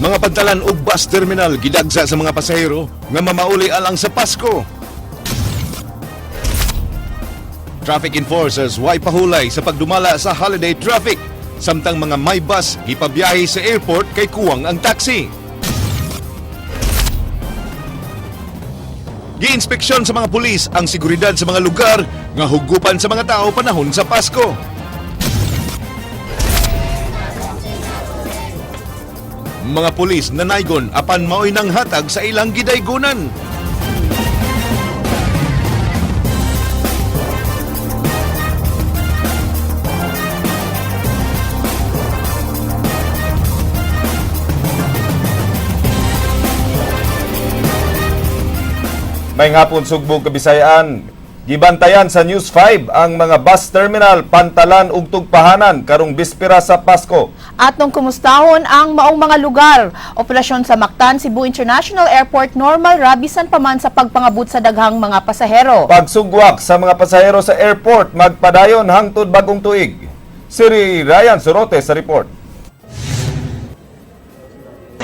Mga pantalan ug bus terminal gidagsa sa mga pasahero nga mamauli alang sa Pasko. Traffic enforcers way pahulay sa pagdumala sa holiday traffic samtang mga may bus gipabiyahe sa airport kay kuwang ang taxi. Giinspeksyon sa mga pulis ang seguridad sa mga lugar nga hugupan sa mga tao panahon sa Pasko. Mga pulis nanaygon apan maoy nang hatag sa ilang gidaygonan. May hapon, Sugbong Kabisayaan. Gibantayan sa News 5 ang mga bus terminal, pantalan ug tugpahanan karong bispera sa Pasko. Atong kumustahon ang maong mga lugar. Operasyon sa Mactan, Cebu International Airport, normal ra bisan pa man sa pagpangabot sa daghang mga pasahero. Pagsugwak sa mga pasahero sa airport magpadayon hangtod bagong tuig. Si Ryan Sorote sa report.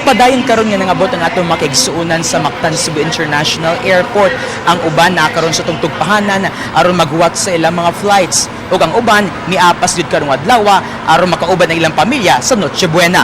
Padayon karon nga nangabot ang atong makigsuonan sa Mactan Cebu International Airport. Ang uban nakaron sa tungtugpahanan aron maghuwat sa ilang mga flights ug ang uban miapas gyud karong adlaw aron makauban ang ilang pamilya sa Noche Buena.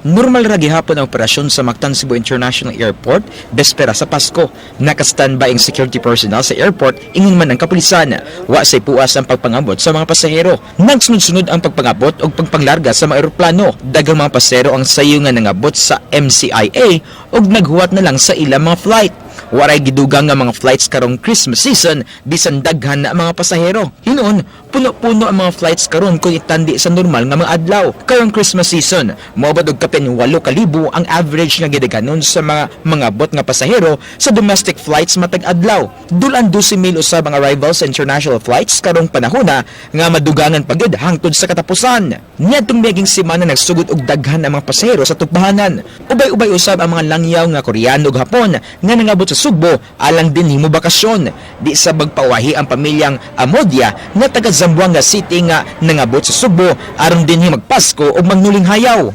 Normal ra gihapon ang operasyon sa Mactan Cebu International Airport bespera sa Pasko. Naka-standby ang security personnel sa airport ingon man ang kapulisan. Wa say puas ang pagpangabot sa mga pasahero. Nagsunod-sunod ang pagpangabot og pagpanglarga sa mga eroplano. Daghang mga pasahero ang sayo nga nangabot sa MCIA ug naghuwat na lang sa ilang mga flight. Waray gidugang nga mga flights karong Christmas season bisan daghan na ang mga pasahero. Hinuon, puno-puno ang mga flights karon kung itandi sa normal nga mga adlaw. Karong Christmas season, moabot og kapin 8,000 ang average nga gidaghanon sa mga mangabot nga pasahero sa domestic flights matag adlaw. Dulan 12,000 usab ang arrivals sa international flights karong panahona nga madugangan pa gyud hangtod sa katapusan. Niadtong miaging semana, nagsugod og daghan ang mga pasahero sa tugpahanan. Ubay-ubay usab ang mga langyaw nga Koreano ug Hapon nga nangabot sa Sugbo alang din himo bakasyon. Di sa magpawahi ang pamilyang Amodia nga taga Zamboanga City nga nangabot sa Sugbo aron din magpasko ug magnuling hayaw.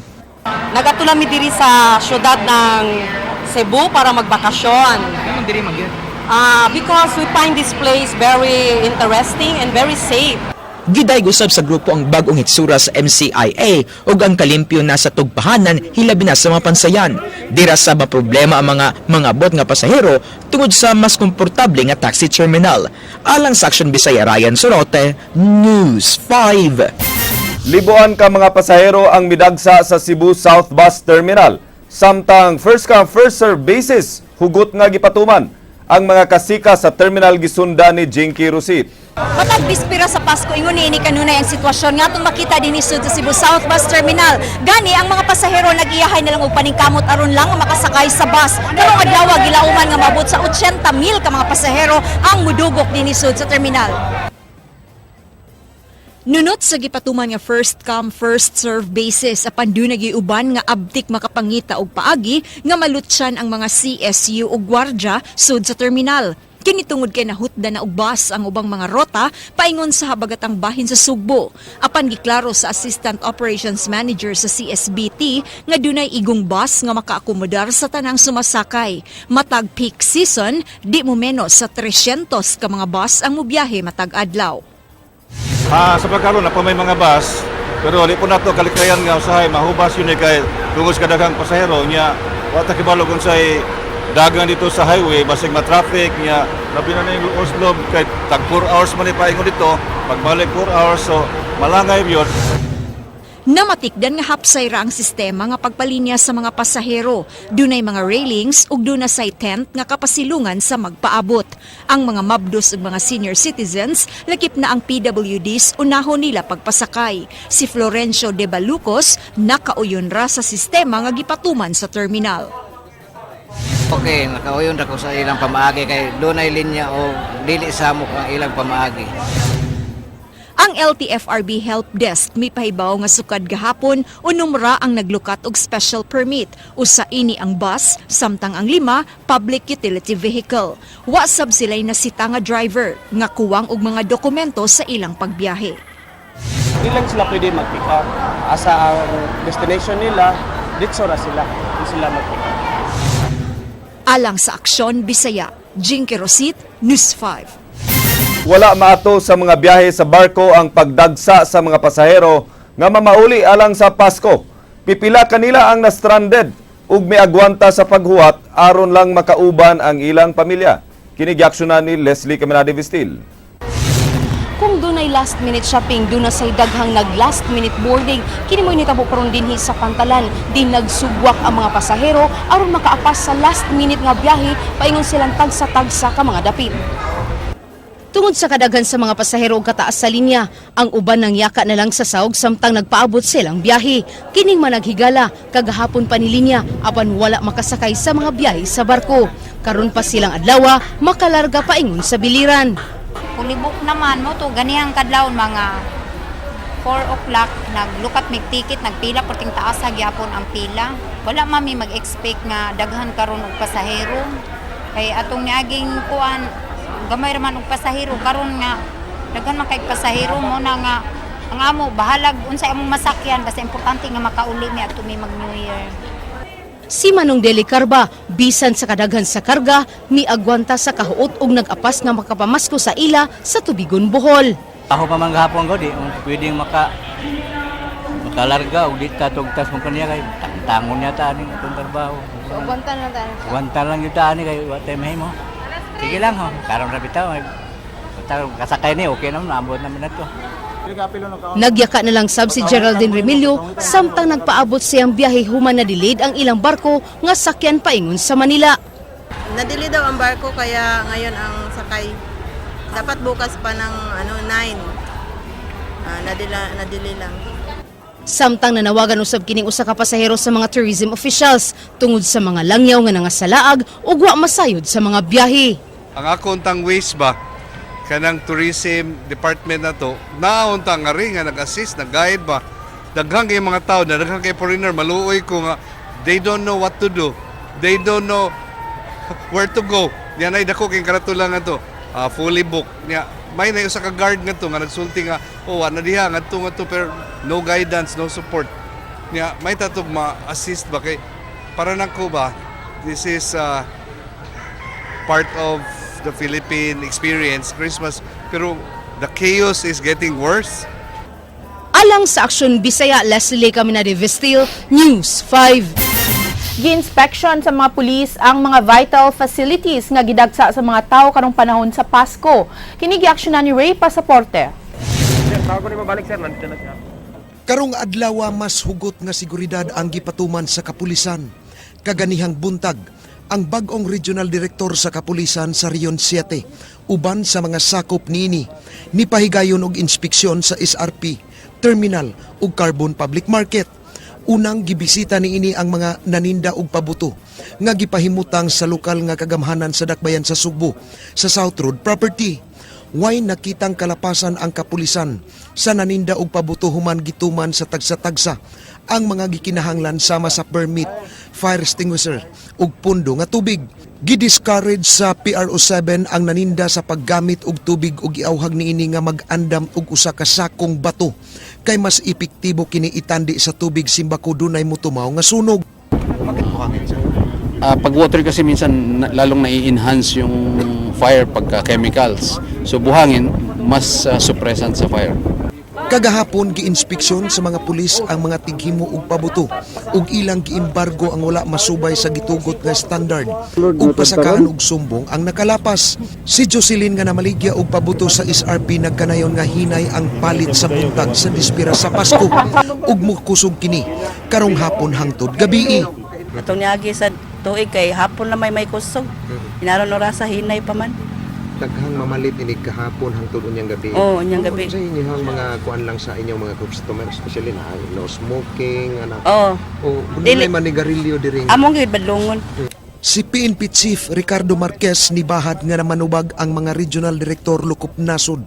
Nagadto mi diri sa syudad ng Cebu para magbakasyon. Because we find this place very interesting and very safe. Gidayeg usab sa grupo ang bag-ong hitsura sa MCIA ug ang kalimpyo na sa tugpahanan, hilabi na sa mga pansayan. Dira sa problema ang mga mangabot nga pasahero tungod sa mas komportable nga taxi terminal. Alang sa Action Bisaya, Ryan Sorote, News 5. Libuan ka mga pasahero ang midagsa sa Cebu South Bus Terminal. Samtang first come first serve basis hugot nga gipatuman. Ang mga kasika sa terminal gisundan ni Jinky Rosit. Matag bispira sa Pasko, ingon niini kanunay ang sitwasyon nga atong makita dinhi sud sa Cebu South Bus Terminal. Gani ang mga pasahero nag-iyahay na lang og paningkamot aron lang nga makasakay sa bus. Karong adlaw gilauman nga maabot sa 80 mil ka mga pasahero ang mudugok dinhi sud sa terminal. Nunot sa gipatuman nga first come first serve basis, apan duna uban nga abtik makapangita og paagi nga malutsan ang mga CSU ug gwardya sud sa terminal. Kini tungod kay nahutda na og bus ang ubang mga rota paingon sa habagatang bahin sa Sugbo. Apan giklaro sa Assistant Operations Manager sa CSBT nga dunay igong bus nga makaakomodar sa tanang sumasakay. Matag peak season, di mo menos sa 300 ka mga bus ang mubiyahe matag adlaw. Sa pagkaron na pa may mga bus, pero di po nato kalikayan nga usahay mahubas yun eh kay tungod sa kadaghang pasahero nya wa ta kibalo kung say dagan dito sa highway, basig ma-traffic nya labi na ning Oslo kay tag 4 hours man ni paingon dito, pagbalik 4 hours, so malangay yun. Namatikdan nga hapsay ra ang sistema nga pagpalinya sa mga pasahero. Dunay mga railings ug duna say tent nga kapasilungan sa magpaabot. Ang mga mabdos ug mga senior citizens, lakip na ang PWDs, unahon nila pagpasakay. Si Florencio de Balucos nakauyon ra sa sistema nga gipatuman sa terminal. Okay, nakauyon ra ko sa ilang pamaagi kay dunay linya o dili samok ang ilang pamaagi. Ang LTFRB Help Desk mipahibaw nga sukad gahapon, unom ra ang naglukat og special permit. Usa ini ang bus, samtang ang lima public utility vehicle. Wa sab sila'y nasita nga driver nga kuwang og mga dokumento sa ilang pagbiyahe. Di lang sila pwede mag-pick up. Asa ang destination nila, dito ra sila. sila mag Alang sa Aksyon Bisaya, Jinky Rosit, News 5. Wala maato sa mga biyahe sa barko ang pagdagsa sa mga pasahero nga mamauli alang sa Pasko. Pipila kanila ang na-stranded ug miagwanta sa paghuwat aron lang makauban ang ilang pamilya. Kini giaksyonan ni Leslie Caminade Vistil. Kung dunay last minute shopping, duna say daghang nag last minute boarding. Kini mo'y nitabo karon dinhi sa pantalan. Di nagsugwak ang mga pasahero aron makaapas sa last minute nga biyahe paingon silang tagsa-tagsa ka mga dapit. Tungod sa kadaghan sa mga pasahero ug kataas sa linya, ang uban ng yaka na lang sa sahog samtang nagpaabot silang biyahe. Kining managhigala, kagahapon pa ni linya apan wala makasakay sa mga biyahe sa barko. Karon pa silang adlawa, makalarga paingon sa biliran. Kulibok naman mo to ganihang kadlawon mga 4 o'clock naglukat mig ticket, nagpila perting taas sa gyapon ang pila. Wala mami mag-expect nga daghan karon og pasahero kay atong niaging kuan, gamay ra man og pasahero. Karon nga daghan man kay pasahero, mo na nga ang amo bahalag unsay among masakyan, basta importante nga makauli mi adto mi mag New Year. Si Manong Deli Carba, bisan sa kadaghan sa karga, miagwanta sa kahuot og nag-apas nga makapamasko sa ila sa Tubigon, Bohol. Ako pa man gahapon ko, di pwedeng makalarga og di ta tugtas mo kaniya kay tangon niya ta ani atong trabaho. So agwanta na ta. Agwanta lang gyud ta ani kay wa tay mahimo. Sige lang ho, karon ra bitaw. Basta kasakay ni okay naman, naabot naman na to. Nagyaka na lang sab si Geraldine Remilio samtang nagpaabot siyang biyahe human na delayed ang ilang barko nga sakyan paingon sa Manila. Nadili daw ang barko kaya ngayon ang sakay. Dapat bukas pa ng 9. Nadili lang. Samtang nanawagan usab kining usa ka pasahero sa mga tourism officials tungod sa mga langyaw nga nangasalaag ug wa masayod sa mga biyahe. Ang ako untang waste ba kanang tourism department na to, naunta nga rin nga nag-assist, nag-guide ba. Daghang kay mga tao, na daghang kay foreigner, maluoy ko nga they don't know what to do. They don't know where to go. Niya nay dako kay karatulang nga to. Fully booked. Niya may na usa ka guard nga to nga nagsulti nga, "Oh, ana diha ngadto ngadto," pero no guidance, no support. Niya may tatog ma-assist ba kay para nako ba, this is part of the Philippine experience, Christmas, pero the chaos is getting worse. Alang sa Aksyon Bisaya, Leslie Caminade Vestil, News 5. Gi-inspection sa mga pulis ang mga vital facilities nga gidagsa sa mga tao karong panahon sa Pasko. Kini giaksyonan ni Ray Pasaporte. Karong adlaw, mas hugot nga seguridad ang gipatuman sa kapulisan. Kaganihang buntag, ang bag-ong regional director sa kapulisan sa Region 7 uban sa mga sakop niini nipahigayon og inspeksyon sa SRP, terminal ug Carbon Public Market. Unang gibisita niini ang mga naninda og pabuto nga gipahimutang sa lokal nga kagamhanan sa dakbayan sa Sugbo sa South Road property. Way nakitang kalapasan ang kapulisan sa naninda og pabuto human gituman sa tagsa-tagsa ang mga gikinahanglan sama sa permit, fire extinguisher ug pundo nga tubig. Gidiscourage sa PRO7 ang naninda sa paggamit og tubig ug giawhag niini nga mag-andam og usa ka sakong bato kay mas epektibo kini itandi sa tubig simbako dunay motumaw nga sunog. Pag water kasi minsan lalong nai-enhance yung fire pagka chemicals. So buhangin, mas suppressant sa fire. Kagahapon, giinspeksyon sa mga pulis ang mga tighimo og pabuto ug ilang giimbargo ang wala masubay sa gitugot nga standard ug pasakaan og sumbong ang nakalapas. Si Jocelyn nga namaligya og pabuto sa SRP nagkanayon nga hinay ang palit sa buntag sa dispira sa Pasko ug mukusog kini karong hapon hangtod gabii. Atong niagi sa tuig kay hapon na may kusog. Inaron orasa hinay pa man. Daghang mamalit ini kahapon hangtod unyang gabi. Oo, unyang gabi. Sa inyong mga kuan lang sa inyong mga customer, especially na no smoking ana. Oo. O Dili- dunay manigarilyo diri. Among gyud badlongon. Si PNP Chief Ricardo Marquez nibahad nga namanubag ang mga regional director lokop nasod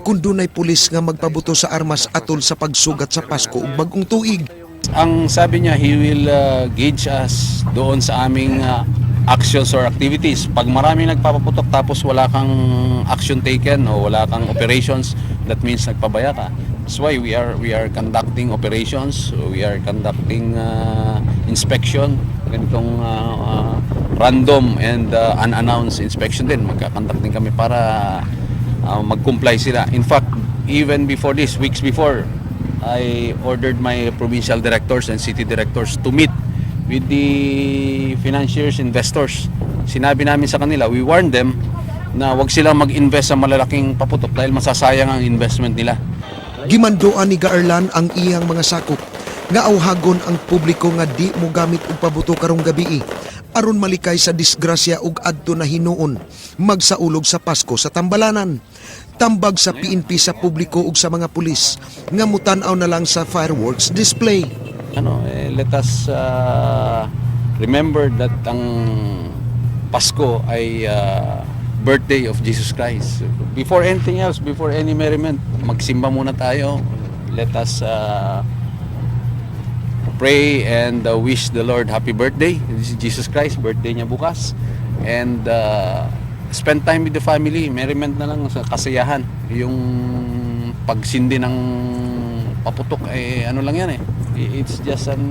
kung dunay pulis nga magpabuto sa armas atol sa pagsugat sa Pasko ug Bagong Tuig. Ang sabi niya, he will gauge us doon sa aming actions or activities. Pag marami nagpapaputok tapos wala kang action taken o wala kang operations, that means nagpabaya ka. That's why we are conducting operations, we are conducting inspection. Ganitong random and unannounced inspection din. Magka-conduct din kami para mag-comply sila. In fact, even before this, weeks before, I ordered my provincial directors and city directors to meet with the financiers, investors. Sinabi namin sa kanila, we warned them na wag silang mag-invest sa malalaking paputok dahil masasayang ang investment nila. Gimanduan ni Gaerlan ang iyang mga sakop nga awhagon ang publiko nga di mo gamit og pabuto karong gabii aron malikay sa disgrasya ug adto na hinuon magsaulog sa Pasko sa Tambalanan. Tambag sa PNP sa publiko ug sa mga pulis nga mutan-aw na lang sa fireworks display. Ano, eh, let us remember that ang Pasko ay birthday of Jesus Christ. Before anything else, before any merriment, magsimba muna tayo. Let us pray and wish the Lord happy birthday. This is Jesus Christ, birthday niya bukas. And spend time with the family, merriment na lang sa kasiyahan. Yung pagsindi ng paputok eh ano lang yan eh. It's just an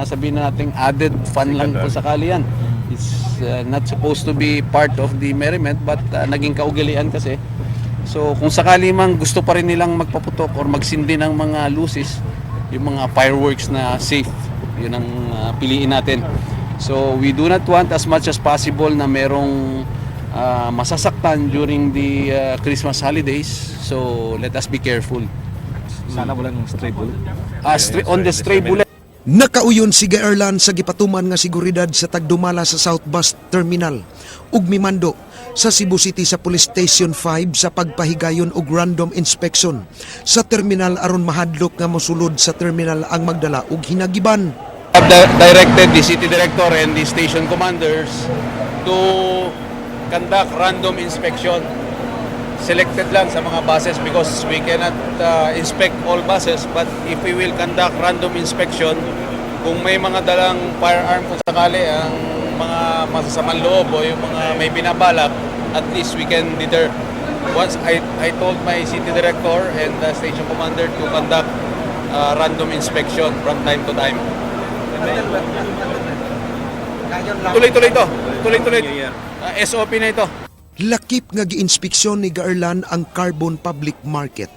sabihin na natin added fun lang kung sakali yan. It's not supposed to be part of the merriment, but naging kaugalian kasi. So kung sakali mang gusto pa rin nilang magpaputok or magsindi ng mga lusis, yung mga fireworks na safe, yun ang piliin natin. So we do not want as much as possible na merong masasaktan during the Christmas holidays. So let us be careful. Sana walang stray bullet. On the stray bullet. Nakauyon si Gaerlan sa gipatuman nga seguridad sa tagdumala sa South Bus Terminal ug mimando sa Cebu City sa Police Station 5 sa pagpahigayon og random inspection sa terminal aron mahadlok nga mosulod sa terminal ang magdala og hinagiban. I've directed the city director and the station commanders to conduct random inspection. Selected lang sa mga buses because we cannot inspect all buses, but if we will conduct random inspection, kung may mga dalang firearm kung sakali ang mga masasamang loob o yung mga may binabalak, at least we can deter. Once I told my city director and the station commander to conduct random inspection from time to time. Tuloy-tuloy ito. Tuloy-tuloy. SOP na ito. Lakip nga giinspeksyon ni Gaerlan ang Carbon Public Market.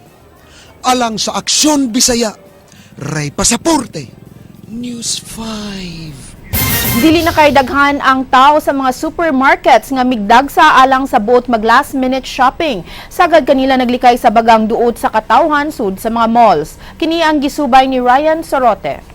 Alang sa Aksyon Bisaya, Ray Pasaporte, News 5. Dili na kay daghan ang tao sa mga supermarkets nga migdagsa alang sa buot mag last minute shopping. Sagad kanila naglikay sa bagang duot sa katawhan sud sa mga malls. Kini ang gisubay ni Ryan Sorote.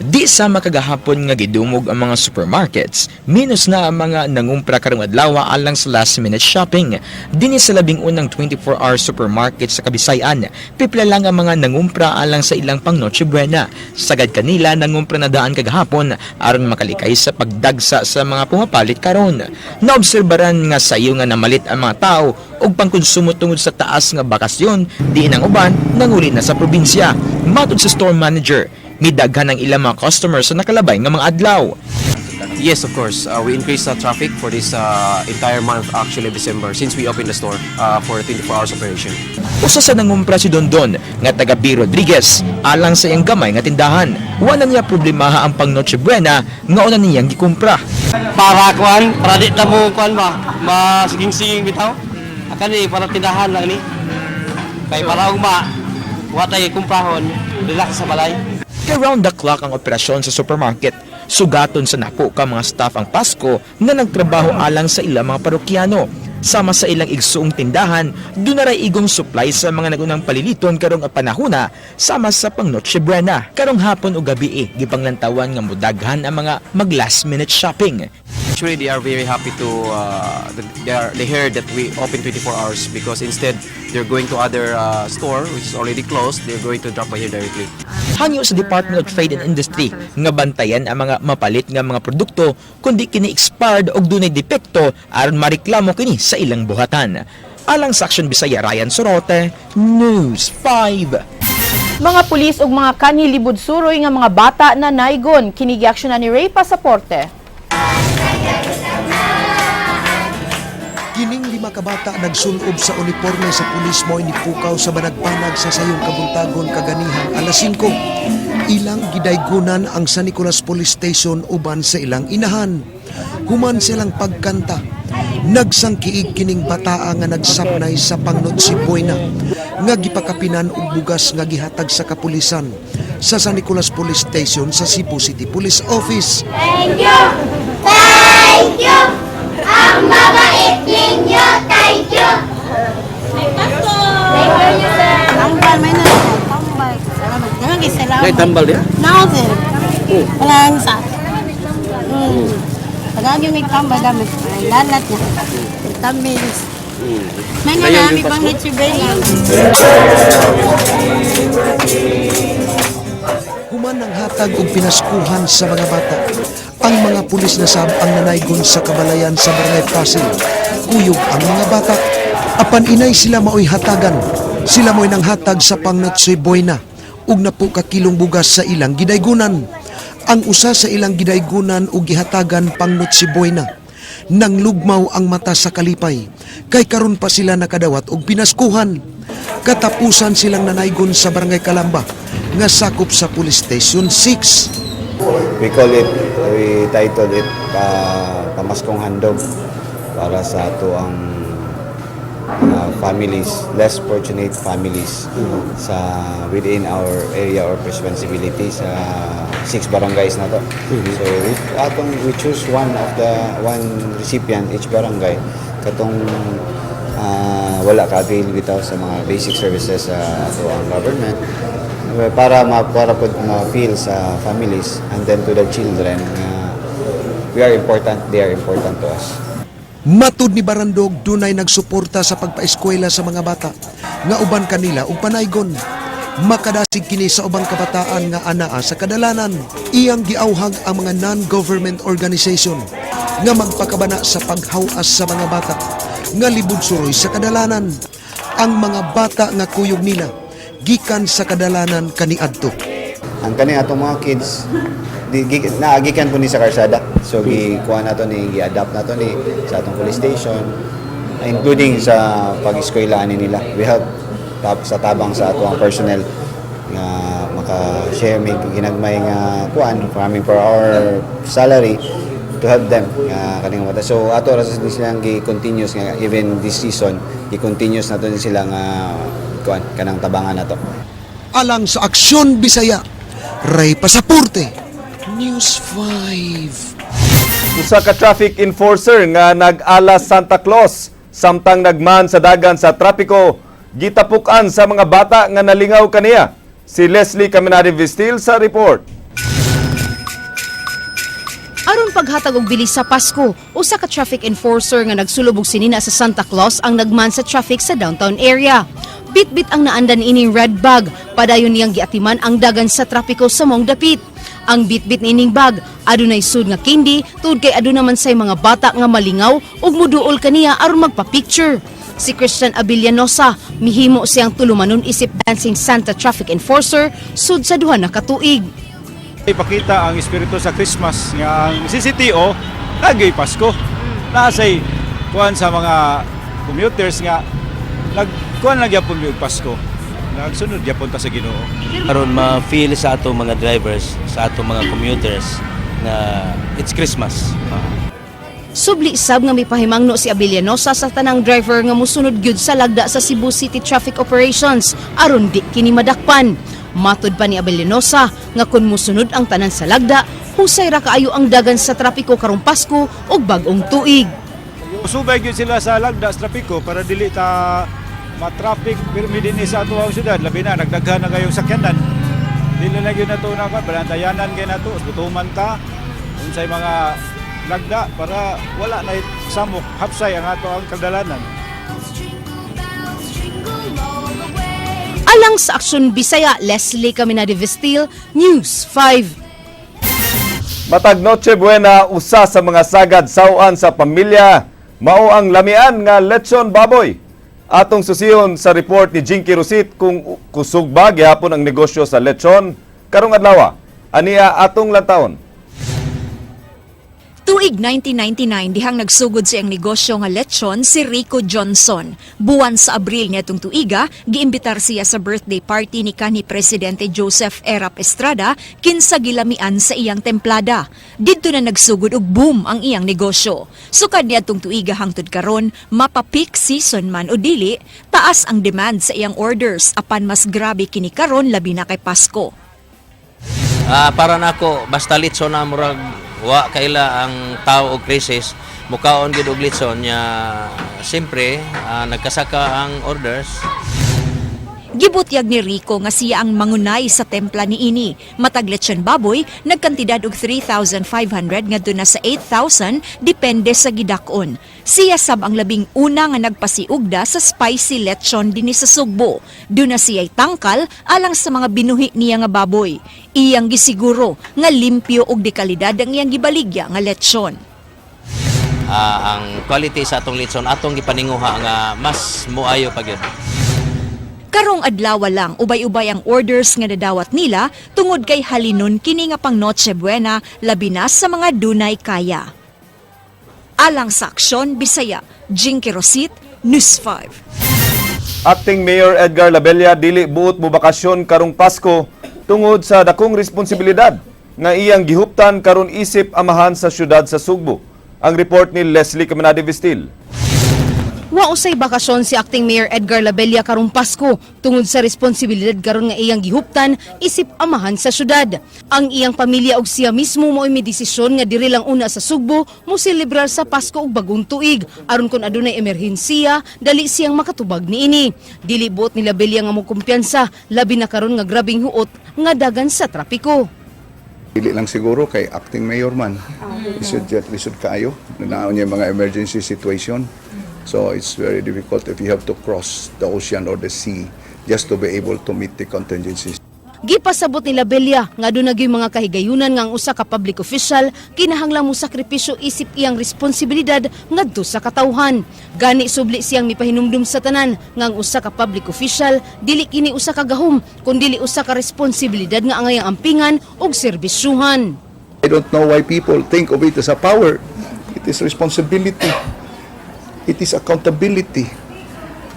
Di sa makagahapon nga gidumog ang mga supermarkets, minus na ang mga nangumpra karong adlaw alang sa last minute shopping. Dinhi sa 11 24-hour supermarket sa Kabisayan, pipila lang ang mga nangumpra alang sa ilang pang Noche Buena. Sagad kanila nangumpra na daan kagahapon aron makalikay sa pagdagsa sa mga pumapalit karon. Naobserbaran nga sayo nga namalit ang mga tao og pangkonsumo tungod sa taas nga bakasyon, diin ang uban nanguli na sa probinsya. Matod sa store manager, midaghan ang ilang mga customers sa nakalabay nga mga adlaw. Yes, of course. We increased the traffic for this entire month, actually December, since we opened the store for 24 hours operation. Usa sa nangumpra si Dondon nga taga B. Rodriguez alang sa iyang gamay nga tindahan. Wala niya problemaha ang pang Noche Buena nga una niyang gikumpra. Para kuan, para di na mo kuan ba, masiging-siging bitaw. Akan ni para tindahan lang ni. Kay para ugma, wa tay kumprahon, relax sa balay. Kay round the clock ang operasyon sa supermarket. Sugaton sa napo ka mga staff ang Pasko nga nagtrabaho alang sa ilang mga parokyano. Sama sa ilang igsuong tindahan, duna ray igong supply sa mga nagunang paliliton karong panahona sama sa pang Noche Buena. Karong hapon o gabi eh, gipanglantawan nga mudaghan ang mga mag last minute shopping. Actually, they are very happy to they heard that we open 24 hours because instead they're going to other store which is already closed, they're going to drop by here directly. Hangyo sa Department of Trade and Industry nga bantayan ang mga mapalit nga mga produkto kundi kini expired og dunay depekto aron mareklamo kini sa ilang buhatan. Alang sa Aksyon Bisaya, Ryan Sorote, News 5. Mga pulis ug mga kanhi libud suroy nga mga bata na naigon, kini giaksyonan ni Ray Pasaporte. Kining lima ka ka bata nagsulob sa uniforme sa pulis mo inipukaw sa banagpanag sa sayong kabuntagon kaganihang alas 5. Ilang gidaygunan ang San Nicolas Police Station uban sa ilang inahan. Human silang pagkanta, nagsangkiig kining bataa nga nagsapnay sa pang-Noche Buena nga gipakapinan og bugas nga gihatag sa kapulisan sa San Nicolas Police Station sa Cebu City Police Office. Thank you! Thank you! Ang mabait ninyo, thank you! Thank you, sir. Tambal, may na. Tambal. Salamat. Daghang salamat. Nay, tambal diha? Nao, sir. Walang sa. Pagagi may tambal gamit. Ay, lalat niya. Tambils. May nga nami pang Noche Buena. Human ang hatag og pinaskuhan sa mga bata. Ang mga pulis na sab ang nanaygon sa kabalayan sa Barangay Pasil. Kuyog ang mga bata. Apan inay sila maoy hatagan. Sila mo'y nanghatag sa pang-Noche Buena ug napo ka kilong bugas sa ilang gidaygunan. Ang usa sa ilang gidaygunan ug gihatagan pang-Noche Buena. Nang lugmaw ang mata sa kalipay, kay karon pa sila nakadawat og pinaskuhan. Katapusan silang nanaygon sa Barangay Kalamba nga sakop sa Police Station 6. We call it, we titled it Pamaskong Handog para sa atoang families, less fortunate families sa within our area of responsibility sa six barangays na to. So we choose one of the one recipient each barangay katong wala ka-avail bitaw sa mga basic services sa atoang government para pud ma-feel sa families and then to the children nga we are important, they are important to us. Matud ni Barandog, dunay nagsuporta sa pagpaeskwela sa mga bata nga uban kanila og panaygon. Makadasig kini sa ubang kabataan nga anaa sa kadalanan. Iyang giawhag ang mga non-government organization nga magpakabana sa paghawas sa mga bata nga libud suroy sa kadalanan. Ang mga bata nga kuyog nila gikan sa kadalanan kaniadto. Ang kani atong mga kids di, naagikan po ni sa karsada. So gikuha nato ni, gi-adopt nato ni sa atong police station, including sa pag-eskwela ani nila. We help sa tabang sa atong personnel nga maka-share may ginagmay nga kuan for for our salary to help them nga kaning bata. So ato ra sa silang gi-continuous nga even this season, gi-continuous nato ni sila nga kuan kanang tabangan nato. Alang sa Aksyon Bisaya, Ray Pasaporte, News 5. Usa ka traffic enforcer nga nag-ala Santa Claus samtang nagman sa dagan sa trapiko gitapukan sa mga bata nga nalingaw kaniya. Si Leslie Caminari Vistil sa report. Aron paghatag og bilis sa Pasko, usa ka traffic enforcer nga nagsulob og sinina sa Santa Claus ang nagman sa traffic sa downtown area. Bitbit ang naandan ining red bag, padayon niyang giatiman ang dagan sa trapiko sa maong dapit. Ang bitbit niining bag, adunay sud nga candy, tuod kay aduna man say mga bata nga malingaw ug muduol kaniya aron magpa-picture. Si Christian Abillanosa, mihimo siyang tulumanon isip dancing Santa traffic enforcer sud sa 2 na ka tuig. Ipakita ang espiritu sa Christmas nga ang CCTO nagay Pasko. Naasay kuan sa mga commuters nga nagkuan lang gyapon mi og Pasko. Nagsunod gyapon ta sa Ginoo. Aron ma-feel sa ato mga drivers, sa ato mga commuters na it's Christmas. Subli sab nga mipahimangno si Abellanosa sa tanang driver nga musunod gyud sa lagda sa Cebu City Traffic Operations aron di kini madakpan. Matod pa ni Abellanosa nga kun musunod ang tanan sa lagda, husay ra kaayo ang dagan sa trapiko karong Pasko ug bag-ong tuig. Subay gyud sila sa lagda sa trapiko para dili ta ma-traffic pirmi dinhi sa ato ang syudad, labi na nagdaghan na kayong sakyanan. Dili na gyud nato na balantayanan kay nato, butuman ta unsay mga lagda para wala na samok hapsay ang ato ang kadalanan. Alang sa Aksyon Bisaya, Leslie Caminade Vestil, News 5. Matag Noche Buena, usa sa mga sagad sawan sa pamilya, mao ang lamian nga lechon baboy. Atong susihon sa report ni Jinky Rosit kung kusog ba gihapon ang negosyo sa lechon karong adlaw. Ania atong lantawon. Tuig 1999 dihang nagsugod sa iyang negosyo nga lechon si Rico Johnson. Buwan sa Abril niadtong tuiga, giimbitar siya sa birthday party ni kanhi Presidente Joseph Erap Estrada kinsa gilamian sa iyang templada. Didto na nagsugod og boom ang iyang negosyo. Sukad niadtong tuiga hangtod karon, mapa-peak season man o dili, taas ang demand sa iyang orders apan mas grabe kini karon, labi na kay Pasko. Ah, para nako basta litson na, murag wa kaila ang tao og crisis, mukaon gid og litson nya. Siyempre, nagkasaka ang orders. Gibutyag ni Rico nga siya ang mangunay sa templa niini. Matag lechon baboy, nagkantidad og 3,500 ngadto na sa 8,000, depende sa gidak-on. Siya sab ang labing una nga nagpasiugda sa spicy lechon dinhi sa Sugbo. Duna siya'y tangkal alang sa mga binuhi niya nga baboy. Iyang gisiguro nga limpyo og dekalidad ang iyang gibaligya nga lechon. Ang quality sa atong litson, atong gipaninguha nga mas muayo pa gyud. Karong adlaw lang, ubay-ubay ang orders nga nadawat nila tungod kay halinon kini nga pang Noche Buena, labi na sa mga dunay kaya. Alang sa Aksyon Bisaya, Jinky Rosit, News 5. Acting Mayor Edgar Labella dili buot mobakasyon karong Pasko tungod sa dakong responsibilidad nga iyang gihuptan karon isip amahan sa syudad sa Sugbo. Ang report ni Leslie Caminade Vistil. Wa usay bakasyon si Acting Mayor Edgar Labella karong Pasko tungod sa responsibilidad karon nga iyang gihuptan isip amahan sa syudad. Ang iyang pamilya ug siya mismo mo'y may desisyon nga diri lang una sa Sugbo mo selebrar sa Pasko ug Bagong Tuig aron kon adunay emerhensiya, dali siyang makatubag niini. Dili buot ni Labella nga mo kumpiyansa, labi na karon nga grabing huot nga dagan sa trapiko. Dili lang siguro kay acting mayor man. Lisod lisod kaayo. Naon niya mga emergency situation. So it's very difficult if you have to cross the ocean or the sea just to be able to meet the contingencies. Gipasabot ni Labella nga duna gyud mga kahigayunan nga ang usa ka public official kinahanglan mo sakripisyo isip iyang responsibilidad ngadto sa katawhan. Gani subli siyang mipahinumdum sa tanan nga ang usa ka public official dili kini usa ka gahom kundi usa ka responsibilidad nga angayang ampingan ug serbisyuhan. I don't know why people think of it as a power. It is responsibility. It is accountability.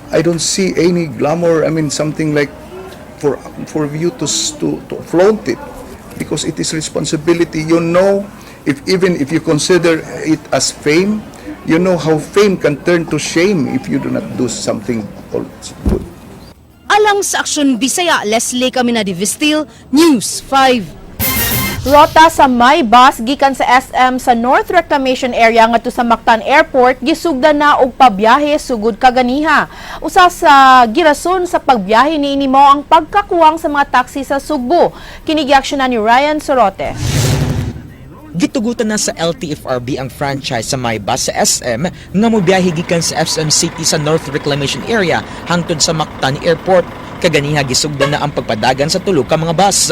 I don't see any glamour. I mean, something like for you to flaunt it, because it is responsibility. If even if you consider it as fame, you know how fame can turn to shame if you do not do something good. Alang sa Aksyon Bisaya, Leslie Caminadi Vistil, News 5. Rota sa May Bus gikan sa SM sa North Reclamation Area ngadto sa Mactan Airport gisugdan na og pabiyahe sugod kaganiha. Usa sa girason sa pagbiyahe niini mao ang pagkakuwang sa mga taxi sa Sugbo. Kini giaksyonan ni Ryan Sorote. Gitugutan na sa LTFRB ang franchise sa My Bus sa SM nga mobiyahe gikan sa SM City sa North Reclamation Area hangtod sa Mactan Airport. Kaganiha gisugdan na ang pagpadagan sa tulo ka mga bus.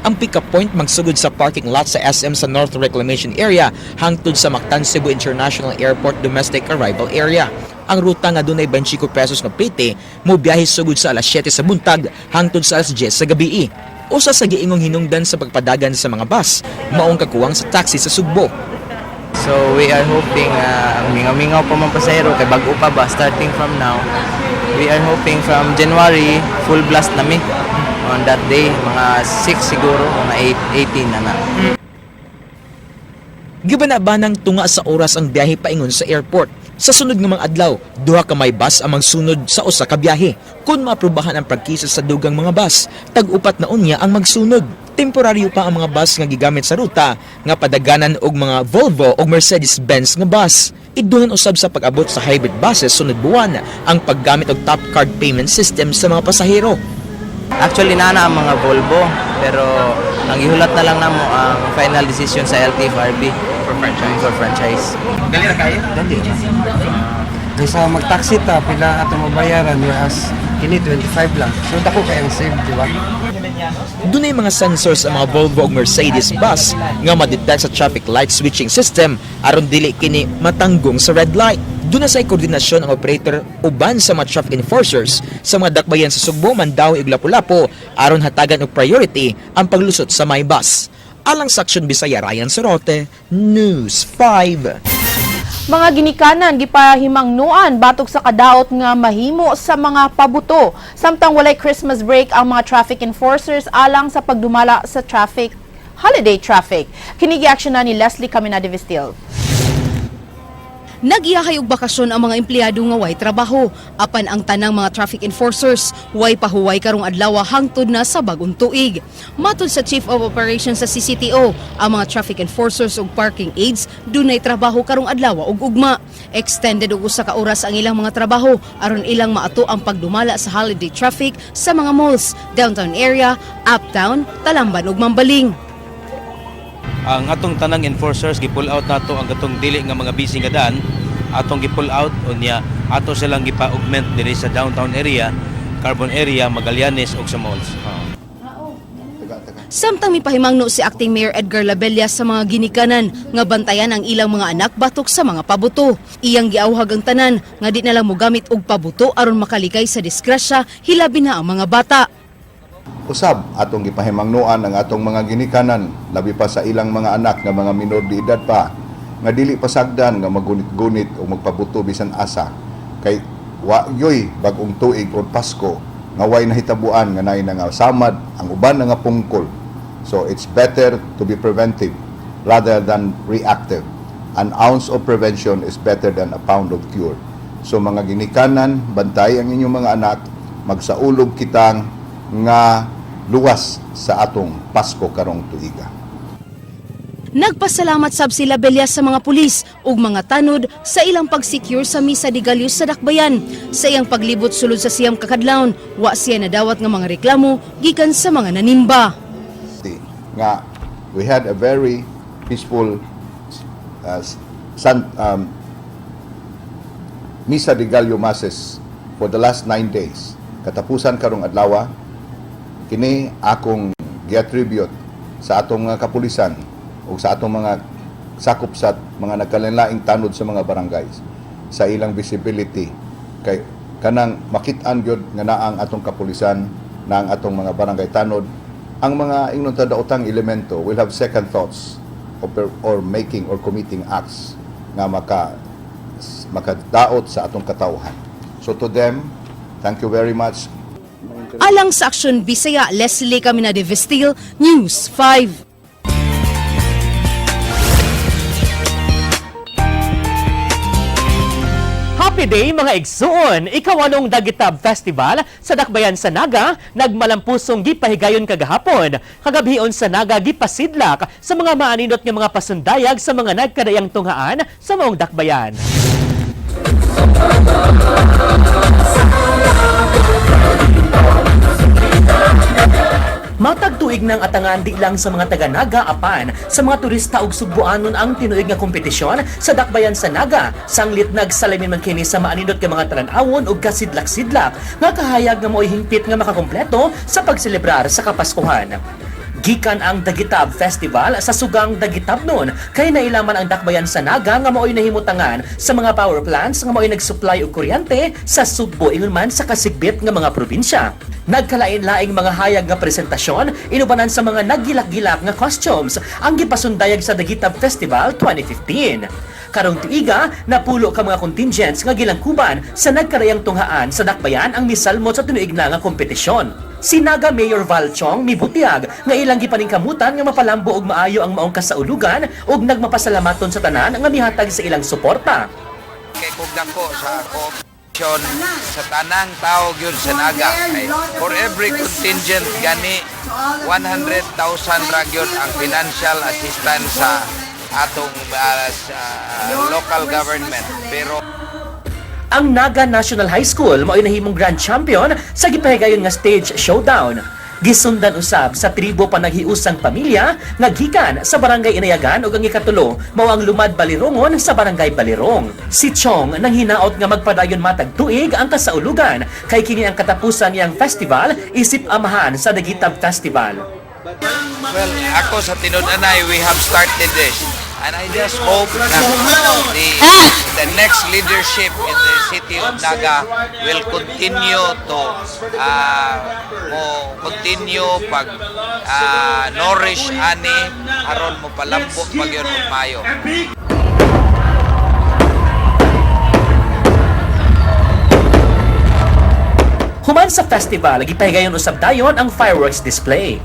Ang pick-up point magsugod sa parking lot sa SM sa North Reclamation Area hangtod sa Mactan Cebu International Airport Domestic Arrival Area. Ang ruta nga dunay 25 pesos nga plite mobiyahe sugod sa alas 7 sa buntag hangtod sa alas 10 sa gabi. Usa sa giingong hinungdan sa pagpadagan sa mga bus, maong kakuwang sa taxi sa Sugbo. So we are hoping mingaw-mingaw pa man pasahero kay bag-o pa ba, starting from now. We are hoping from January full blast na mi. On that day, mga 6 siguro, mga 8, 18 na na. Gibana-banang tunga sa oras ang biyahe paingon sa airport. Sa sunod nga mga adlaw, duha ka may bus ang magsunod sa usa ka biyahe. Kung maaprubahan ang prangkisa sa dugang mga bus, tag-upat na unya ang magsunod. Temporaryo pa ang mga bus nga gigamit sa ruta nga padaganan og mga Volvo o Mercedes-Benz nga bus. Idungan usab sa pag-abot sa hybrid buses sunod buwan ang paggamit og tap card payment system sa mga pasahero. Actually, naa na ang mga Volvo, pero ang gihulat na lang namo ang final decision sa LTFRB for franchise. For franchise. Dali ra kayo? Dali. Kaysa mag-taxi ta, pila ato mabayaran, whereas kini 25 lang. So dako kayang save, di ba? Dunay mga sensors ang mga Volvo ug Mercedes bus nga ma-detect sa traffic light switching system aron dili kini matanggong sa red light. Duna say koordinasyon ang operator uban sa mga traffic enforcers sa mga dakbayan sa Sugbo, Mandaue ug Lapu-Lapu aron hatagan og priority ang paglusot sa My Bus. Alang sa Aksyon Bisaya, Ryan Sorote, News 5. Mga ginikanan gipahimangnuan batok sa kadaot nga mahimo sa mga pabuto. Samtang walay Christmas break ang mga traffic enforcers alang sa pagdumala sa traffic holiday traffic. Kini action na ni Leslie Caminade Vestil. Nagiyahay og bakasyon ang mga empleyado nga way trabaho apan ang tanang mga traffic enforcers way pahuway karong adlaw hangtod na sa bagong tuig. Matod sa Chief of Operations sa CCTO, ang mga traffic enforcers ug parking aides dunay trabaho karong adlaw ug ugma. Extended og usa ka oras ang ilang mga trabaho aron ilang maato ang pagdumala sa holiday traffic sa mga malls, downtown area, uptown, Talamban ug Mambaling. Ang atong tanang enforcers gi-pull out nato ang katong dili nga mga busy nga daan, atong gi-pull out, unya ato silang gipa-augment diri sa downtown area, Carbon area, Magallanes ug sa malls. Samtang mipahimangno si Acting Mayor Edgar Labella sa mga ginikanan nga bantayan ang ilang mga anak batok sa mga pabuto. Iyang giawhag ang tanan nga di na lang mogamit og pabuto aron makalikay sa disgrasya, hilabi na ang mga bata. Usab atong gipahimangnoan ang atong mga ginikanan, labi pa sa ilang mga anak nga mga minor de edad pa, nga dili pasagdan nga magunit-gunit o magpabuto bisan asa, kay wa yoy bag-ong tuig o Pasko nga way nahitabuan nga naay nga samad ang uban nga pungkol. So it's better to be preventive rather than reactive. An ounce of prevention is better than a pound of cure. So mga ginikanan, bantay ang inyong mga anak, magsaulog kitang nga luwas sa atong Pasko karong tuiga. Nagpasalamat sab si Labella sa mga pulis ug mga tanod sa ilang pag-secure sa Misa de Gallo sa Dakbayan. Sa iyang paglibot sulod sa siyam kakadlawon, wa siya nadawat nga mga reklamo gikan sa mga nanimba. Nga we had a very peaceful Misa de Gallo masses for the last 9 days. Katapusan karong adlaw, kini akong giattribute sa atong mga kapulisan o sa atong mga sakop sa mga nagkalainlaing tanod sa mga barangays sa ilang visibility, kay kanang makit-an gyud nga naa ang atong kapulisan, na ang atong mga barangay tanod. Ang mga ingnon ta daotang elemento will have second thoughts or making or committing acts nga makadaot sa atong katawhan. So to them, thank you very much. Alang sa Aksyon Bisaya, Leslie Caminade Vestil, News 5. Happy day, mga igsuon! Ikawalong Dagitab Festival sa Dakbayan sa Naga, nagmalampusong gipahigayon kagahapon. Kagabhion sa Naga gipasidlak sa mga maaninot nga mga pasundayag sa mga nagkadayang tunghaan sa maong dakbayan. Matag tuig ng atangan di lang sa mga taga-Naga apan sa mga turista ug Sugbuanon ang tinuig nga kompetisyon sa Dakbayan sa Naga. Sanglit nagsalamin man kini sa maaninot nga mga talan-awon ug kasidlak-sidlak nga kahayag nga mo'y hingpit nga makakompleto sa pagselebrar sa Kapaskuhan. Gikan ang Dagitab Festival sa sugang Dagitab nun kay nailaman ang Dakbayan sa Naga nga mao'y nahimutangan sa mga power plants nga mao'y nagsupply og kuryente sa Sugbo ingon man sa kasigbit nga mga probinsya. Nagkalain-laing mga hayag nga presentasyon inubanan sa mga naggilak-gilak nga costumes ang gipasundayag sa Dagitab Festival 2015. Karong tuiga, napulo ka mga contingents nga gilangkuban sa nagkarayang tunghaan sa Dakbayan ang misalmot sa tinuig na nga kompetisyon. Si Naga Mayor Val Chong mibutiyag nga ilang gipaningkamutan nga mapalambo og maayo ang maong kasaulugan ug nagmapasalamaton sa tanan nga mihatag sa ilang suporta. Kay kung dako sa cooperation sa tanang tao gyud sa Naga, kay for every contingent gani 100,000 ra gyud ang financial assistance sa atong sa local government, pero Ang Naga National High School mao'y nahimong grand champion sa gipahigayon nga stage showdown. Gisundan usab sa tribo Panaghiusang Pamilya nga gikan sa Barangay Inayagan ug ang ikatulo mao ang Lumad Balirongon sa Barangay Balirong. Si Chong nang hinaot nga magpadayon matag tuig ang kasaulugan kay kini ang katapusan niyang festival isip amahan sa Dagitab Festival. Well, ako sa tinud-anay, we have started this. And I just hope na the next leadership in the city of Naga will continue to mo continue pag nourish ani aron mo palambo pa gyud og maayo. Human sa festival, gipahigayon usab dayon ang fireworks display.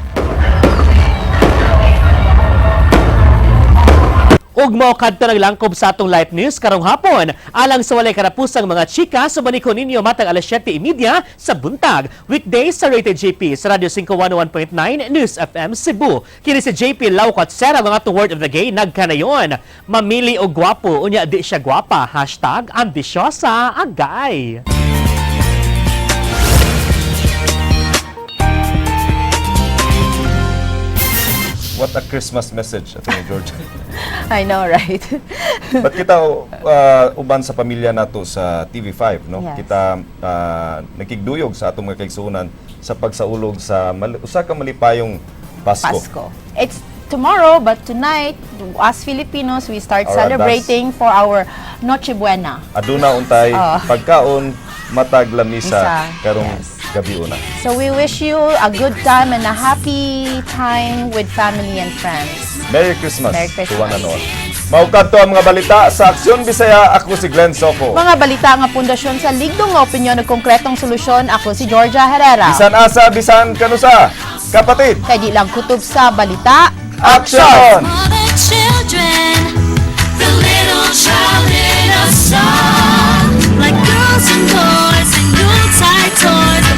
Ug mao kadto naglangkob sa atong live news karong hapon. Alang sa walay karapusang mga chika, subaliko ninyo matag alas 7:30 sa buntag. Weekdays sa Rated JP sa Radyo 5 101.9 News FM Cebu. Kini si JP Laucott Sera, mga atong word of the day nagkanayon. Mamili og gwapo, unya di siya gwapa. #ambisyosa agay. What a Christmas message, Atty. George. I know, right? But kita uban sa pamilya nato sa TV5, no? Yes. Kita nakigduyog sa atong mga kaigsuonan sa pagsaulog sa usa ka malipayong Pasko. Pasko. It's tomorrow, but tonight, as Filipinos, we start Our celebrating for our Noche Buena. Aduna untay pagkaon matag lamisa Misa, karong gabi una. So we wish you a good time and a happy time with family and friends. Merry Christmas. Merry Christmas. To one and all. Mao kadto ang mga balita sa Aksyon Bisaya. Ako si Glenn Sofo. Mga balita nga pundasyon sa ligdong nga opinyon ug konkretong solusyon. Ako si Georgia Herrera. Bisan asa, bisan kanusa. Kapatid. Kay di lang kutob sa balita. Action! For the children, the little child in us all, like girls and boys and Yuletide toys.